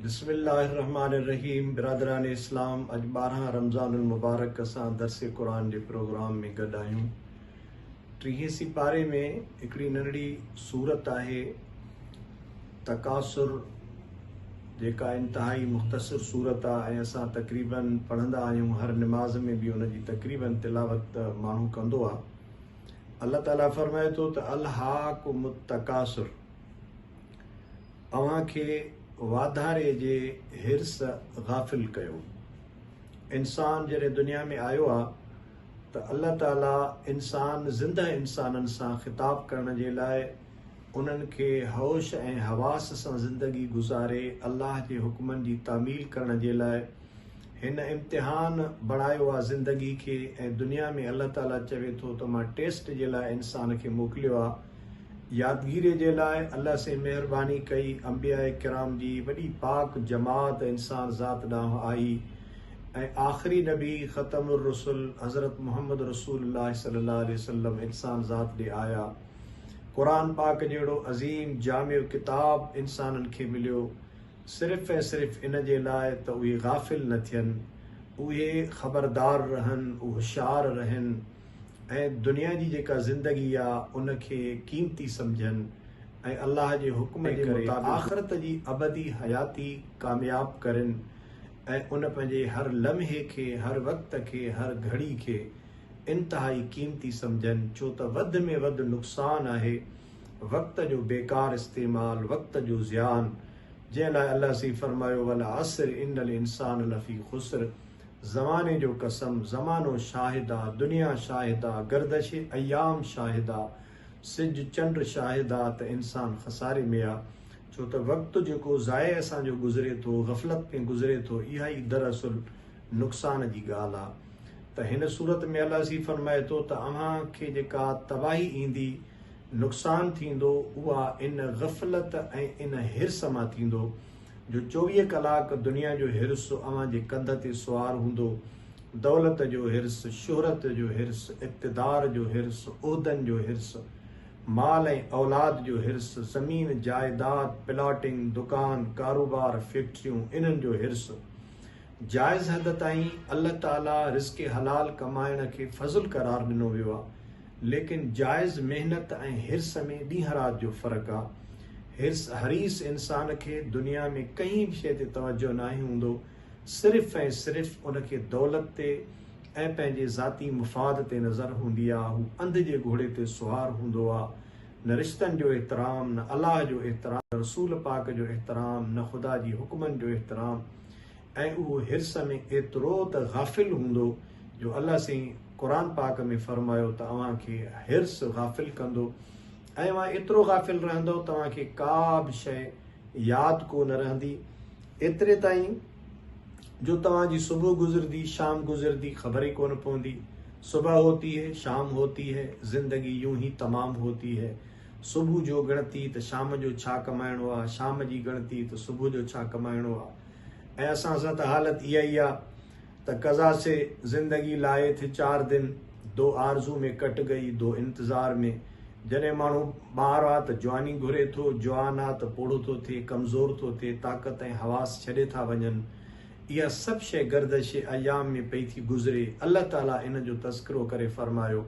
بسم الله الرحمٰن الرحيم برادران اسلام اڄ 12 رمضان المبارڪ اسان درس قرآن جي پروگرام ۾ گڏ آهيون. ٽيهين سيپاري ۾ هڪڙي ننڍڙي سورت آهي تڪاثر جيڪا انتهائي مختصر سورت آهي ۽ اسان تقريبن پڙهندا آهيون هر نماز ۾ به ان جي تقريبن تلاوت ماڻهو ڪندو آهي. الله تعالي فرمائي ٿو ته الهاڪم التڪاثر اوهان کي واڌاري جي حرص غافل ڪيو. انسان جڏهن دنيا ۾ آيو آ ته الله تعالي انسان زنده انسانن سان خطاب ڪرڻ جي لاء انهن کي هوش ۽ حواس سان زندگي گذاري الله جي حڪمن جي تعميل ڪرڻ جي لاء هن امتحان بڻايو آ زندگي کي ۽ دنيا ۾ الله تعالي چوي ٿو ته مان ٽيسٽ جي لاء انسان کي موڪليو آ يادگيري جي لاء الله سائين مهرباني ڪئي انبياء ڪرام جي وڏي پاڪ جماعت انسان ذات ڏانهن آئي ۽ آخري نبي ختم الرسل حضرت محمد رسول الله صلي الله عليه وسلم انسان ذات ڏي آيا قرآن پاڪ جهڙو عظيم جامع ڪتاب انسانن کي مليو صرف ۽ صرف ان جي لاء ته اهي غافل نه ٿين اهي خبردار رهن هوشيار رهن. ۽ دنيا جي جيڪا زندگي آ ان کي قيمتي سمجهن ۽ الله جي حڪم جي ڪري آخرت جي ابدي حياتي ڪامياب ڪرين ۽ ان پنهنجي هر لمحي کي هر وقت کي هر گهڙي کي انتهائي قيمتي سمجهن ڇو ته وڌ ۾ وڌ نقصان آهي وقت جو بيڪار استعمال وقت جو زيان جنهن لاء الله سائين فرمايو والعصر ان الانسان لفي خسر زماني جو قسم، زمانو شاهد آ، دنيا شاهد آ، گردش ايام شاهد آ، سج چنڊ شاهد آ ته انسان خساري ۾ آ، ڇو ته وقت جيڪو ضايع اسان جو گذري ٿو، غفلت ۾ گذري ٿو، اها ئي دراصل نقصان جي ڳالهه آ. ته هن سورت ۾ الله سين فرمائي ٿو ته اوهان کي جيڪا تباهي ايندي، نقصان ٿيندو، اها ان غفلت ۽ ان حرص مان ٿيندو، جو 24 ڪلاڪ دنيا جو حرص اوهان جي ڪنڌ تي سوار هوندو، دولت جو حرص، شهرت جو حرص، اقتدار جو حرص، عهدن جو حرص، مال ۽ اولاد جو حرص، زمين، جائداد، پلاٽنگ، دڪان، ڪاروبار، فيڪٽريون، انهن جو حرص. جائز حد تائين الله تعاليٰ رزق حلال ڪمائڻ کي فضل قرار ڏنو ويو آهي. ليڪن جائز محنت ۽ حرص ۾ ڏينهن رات جو فرق آ. حرص حريص انسان کي دنيا ۾ ڪنهن به شيء تي توجه ناهي هوندو، صرف ۽ صرف ان کي دولت تي ۽ پنهنجي ذاتي مفاد تي نظر هوندي آ، هو انڌ جي گهوڙي تي سوار هوندو آ، نه رشتن جو احترام، نه الله جو احترام، نه رسول پاڪ جو احترام، نه خدا جي حڪمن جو احترام ۽ اهو حرص ۾ ايترو ته غافل هوندو جو الله سائين قرآن پاڪ ۾ فرمايو ته اوهان کي حرص غافل ڪندو ۽ اوهان ايترو غافل رهندؤ توهان کي ڪا به شيء ياد ڪو نه رهندي ايتري تائين جو توهان جي صبح گذردي شام گذردي خبر ئي ڪونه پوندي. صبح هوتي هي شام هوتي هي زندگي يون هي تمام هوتي هي صبح جو ڳڻتي ته شام جو ڇا ڪمائڻو آ شام جي ڳڻتي ته صبح جو ڇا ڪمائڻو آ ۽ اسان سان ته حالت اها ئي آ ته قضا سي زندگي لائي ٿي چار دن، دو آرزو ۾ ڪٽ گئي دو انتظار ۾. جڏهن ماڻهو ٻار آ ته جواني گهري ٿو، جوان آ ته پوڙهو ٿو ٿئي، ڪمزور ٿو ٿئي، طاقت ۽ حواس ڇڏي ٿا وڃن. اها سڀ شيء گردش ايام ۾ پئي ٿي گذري. الله تعاليٰ ان جو تذڪرو ڪري فرمايو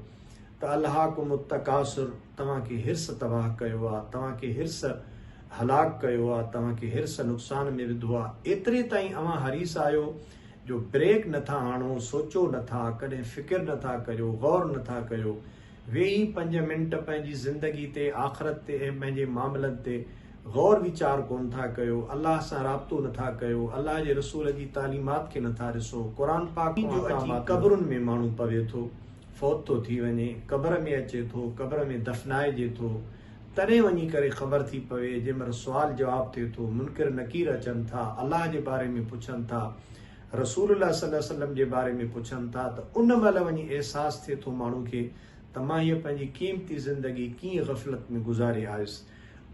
ته الهاڪم التڪاثر توهان کي حرص تباهه ڪيو آ، توهان کي حرص هلاڪ ڪيو آ، توهان کي حرص نقصان ۾ وڌو آ، ايتري تائين اوهان حريص آهيو جو بريڪ نه ٿا هڻو، سوچو نه ٿا، ڪڏهن فڪر نه ٿا ڪريو، غور نه ٿا ڪريو، ويهي پنج منٽ پنهنجي زندگي تي، آخرت تي ۽ پنهنجي معاملن تي غور ويچار ڪونه ٿا ڪيو، الله سان رابطو نه ٿا ڪيو، الله جي رسول جي تعليمات کي نه ٿا ڏسو، قرآن پاڪ جو اچي قبرن ۾ ماڻهو پوي ٿو، فوت ٿو ٿي وڃي، قبر ۾ اچي ٿو، قبر ۾ دفنائجي ٿو، تڏهن وڃي ڪري خبر ٿي پوي، جنهن مهل سوال جواب ٿئي ٿو، منڪر نڪير اچن ٿا، الله جي باري ۾ پڇن ٿا، رسول الله صلي الله عليه وسلم جي باري ۾ پڇن ٿا ته ان مهل وڃي احساس ٿئي ٿو ماڻهو کي ته مان هيء پنهنجي قيمتي زندگي ڪيئن غفلت ۾ گذاري آيس.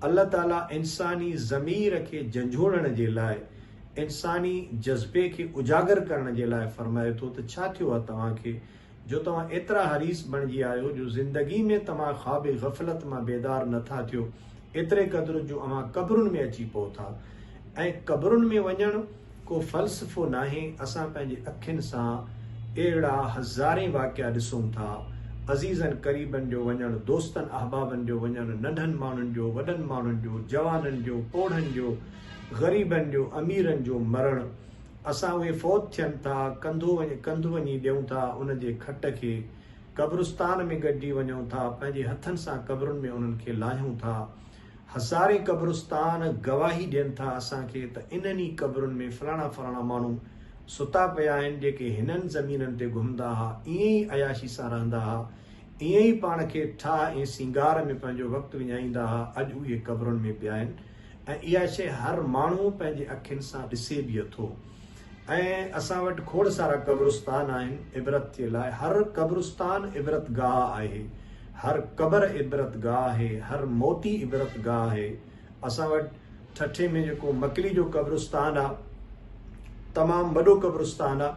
الله تعاليٰ انساني ضمير کي جنجهوڙڻ جي لاء، انساني جذبي کي اجاگر ڪرڻ جي لاء فرمائي ٿو ته ڇا ٿيو آهي توهان کي جو توهان ايترا حريص بڻجي آهيو جو زندگي ۾ توهان خواب غفلت مان بيدار نه ٿا ٿيو، ايتري قدر جو اوهان قبرن ۾ اچي پئو ٿا. ۽ قبرن ۾ وڃڻ ڪو فلسفو ناهي، اسان پنهنجي اکين سان اهڙا هزارين واقعا ڏسون ٿا، عزيزن قريبن جو وڃڻ، دوستن احبابن جو وڃڻ، ننڍن ماڻهن جو، وڏن ماڻهن جو، جوانن جو، پوڙهن جو، غريبن جو، اميرن جو مرڻ، اسان اهي فوت ٿين ٿا، ڪنڌو ڪنڌ وڃي ڏيون ٿا ان جي کٽ کي، قبرستان ۾ گڏجي وڃون ٿا، پنهنجي هٿن سان قبرن ۾ انهن کي لاهيون ٿا. هزارين قبرستان گواهي ڏين ٿا اسان کي ته انهن ئي قبرن ۾ فلاڻا فلاڻا ماڻهو ستا پيا آهن جيڪي هنن زمينن تي گهمندا ها ائين ئي عياشي سان رهندا ها ائين ئي پاڻ کي ٺاهه ۽ سينگار ۾ پنهنجو وقت وڃائيندا ها اڄ اهي قبرن ۾ پيا آهن ۽ اها شيء هر ماڻهو پنهنجي اکين سان ڏسي به اٿو ۽ اسان وٽ کوڙ سارا قبرستان آهن عبرت جي لاء هر قبرستان عبرت گاهه آهي هر قبر عبرت گاهه آهي هر موتي عبرت گاهه آهي اسان وٽ ٺٽي ۾ جيڪو مڪلي جو قبرستان آ تمام وڏو قبرستان آ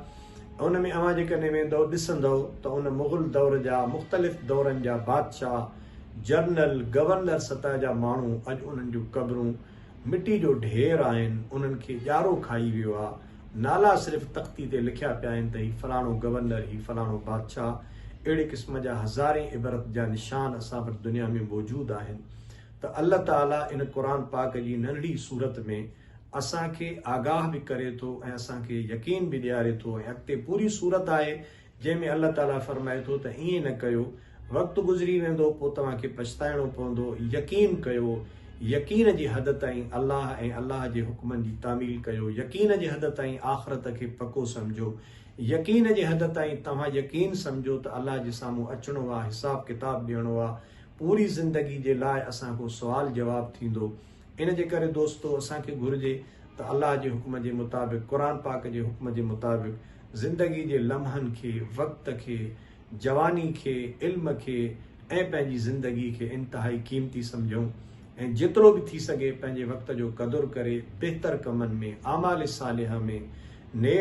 ان ۾ اوهان جيڪڏهن ويندؤ ڏسندؤ ته ان مغل دور جا مختلف دورن جا بادشاهه جرنل گورنر سطح جا ماڻهو اڄ انهن جون قبرون مٽي جو ڍير آهن، انهن کي ڄارو کائي ويو آ، نالا صرف تختي تي لکيا پيا آهن ته هي فلاڻو گورنر، هي فلاڻو بادشاهه، اهڙي قسم جا هزارين عبرت جا نشان اسان وٽ دنيا ۾ موجود آهن ته الله تعالي ان قرآن پاڪ جي ننڍڙي سورت ۾ اسان کي آگاهه به ڪري ٿو ۽ اسان کي يقين به ڏياري ٿو ۽ اڳتي پوري سورت آهي جنهن ۾ الله تعاليٰ فرمائي ٿو ته ائين نه ڪيو، وقت گذري ويندو پوء توهان کي پڇتائڻو پوندو، يقين ڪيو، يقين جي حد تائين الله ۽ الله جي حڪمن جي تعميل ڪيو، يقين جي حد تائين آخرت کي پڪو سمجهو، يقين جي حد تائين توهان يقين سمجهو ته الله جي سامهون اچڻو آ، حساب ڪتاب ڏيڻو آ، پوري زندگي جي لاء اسان کان سوال جواب ٿيندو. ان جي ڪري دوستو اسان کي گهرجي ته الله جي حڪم جي مطابق قرآن پاڪ جي حڪم جي مطابق زندگي جي لمحن کي، وقت کي، جواني کي، علم کي ۽ پنهنجي زندگي کي انتهائي قيمتي سمجهون ۽ جيترو به ٿي سگهي پنهنجي وقت جو قدر ڪري بهتر ڪمن ۾ اعمال صالحه ۾ نيڪ.